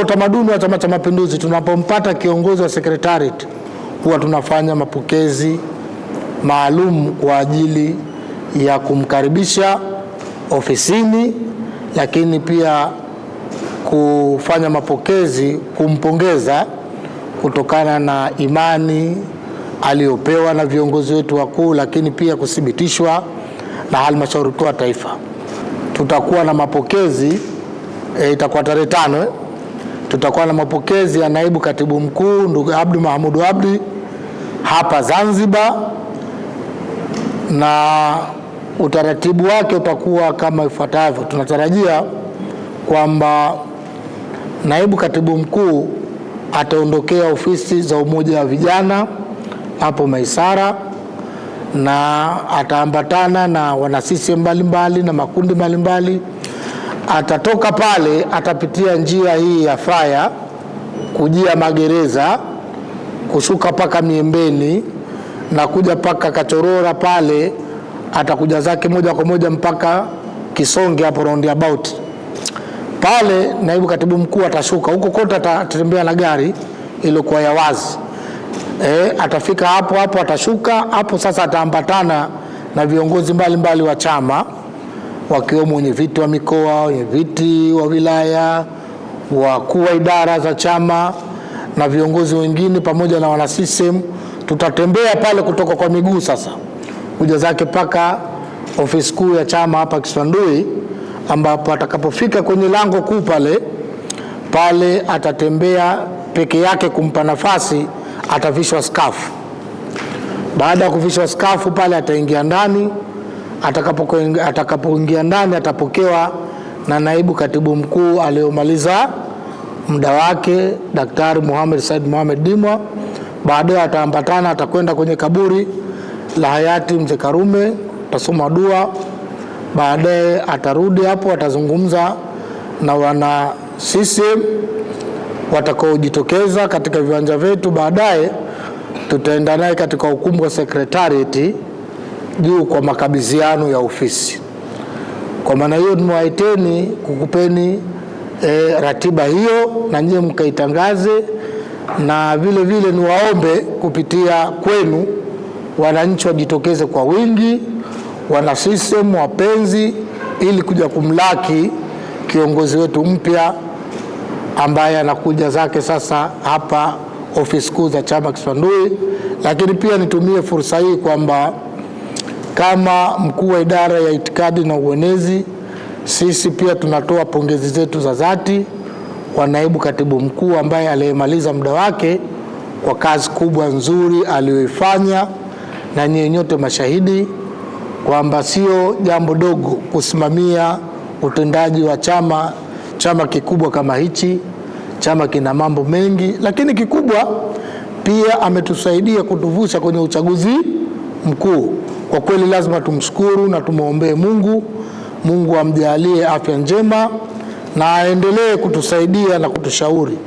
utamaduni wa Chama cha Mapinduzi, tunapompata kiongozi wa secretariat huwa tunafanya mapokezi maalum kwa ajili ya kumkaribisha ofisini, lakini pia kufanya mapokezi kumpongeza kutokana na imani aliyopewa na viongozi wetu wakuu, lakini pia kuthibitishwa na halmashauri kuu ya taifa. Tutakuwa na mapokezi itakuwa tarehe 5 Tutakuwa na mapokezi ya naibu katibu mkuu ndugu Abdi Mahamudu Abdi hapa Zanzibar, na utaratibu wake utakuwa kama ifuatavyo. Tunatarajia kwamba naibu katibu mkuu ataondokea ofisi za Umoja wa Vijana hapo Maisara na ataambatana na wana CCM mbalimbali na makundi mbalimbali. Atatoka pale atapitia njia hii ya Faya kujia magereza kushuka paka Miembeni na kuja paka Kachorora pale, atakuja zake moja kwa moja mpaka Kisonge hapo roundabout pale. Naibu katibu mkuu atashuka huko kote, atatembea na gari iliyokuwa ya wazi atafika hapo hapo, atashuka hapo. Sasa ataambatana na viongozi mbalimbali wa chama wakiwemo wenye viti wa mikoa, wenye viti wa wilaya, wakuu wa idara za chama na viongozi wengine pamoja na wana CCM. Tutatembea pale kutoka kwa miguu sasa kuja zake mpaka ofisi kuu ya chama hapa Kisiwandui, ambapo atakapofika kwenye lango kuu pale pale atatembea peke yake kumpa nafasi, atavishwa skafu. Baada ya kuvishwa skafu pale ataingia ndani. Atakapoingia ndani atapokewa na naibu katibu mkuu aliyomaliza muda wake Daktari Mohamed Said Mohamed Dimwa. Baadaye ataambatana, atakwenda kwenye kaburi la hayati Mzee Karume, atasoma dua. Baadaye atarudi hapo, atazungumza na wana CCM watakaojitokeza katika viwanja vyetu. Baadaye tutaenda naye katika ukumbi wa secretariat juu kwa makabidhiano ya ofisi. Kwa maana hiyo tumewaiteni kukupeni ratiba hiyo na nyie mkaitangaze, na vile vile niwaombe kupitia kwenu wananchi wajitokeze kwa wingi, wana CCM wapenzi, ili kuja kumlaki kiongozi wetu mpya ambaye anakuja zake sasa hapa ofisi kuu za chama Kisiwandui. Lakini pia nitumie fursa hii kwamba kama mkuu wa idara ya itikadi na uenezi, sisi pia tunatoa pongezi zetu za dhati kwa naibu katibu mkuu ambaye aliyemaliza muda wake kwa kazi kubwa nzuri aliyoifanya, na nyie nyote mashahidi kwamba sio jambo dogo kusimamia utendaji wa chama kikubwa kama hichi. Chama kina mambo mengi, lakini kikubwa pia ametusaidia kutuvusha kwenye uchaguzi mkuu. Kwa kweli lazima tumshukuru na tumwombee Mungu, Mungu amjalie afya njema na aendelee kutusaidia na kutushauri.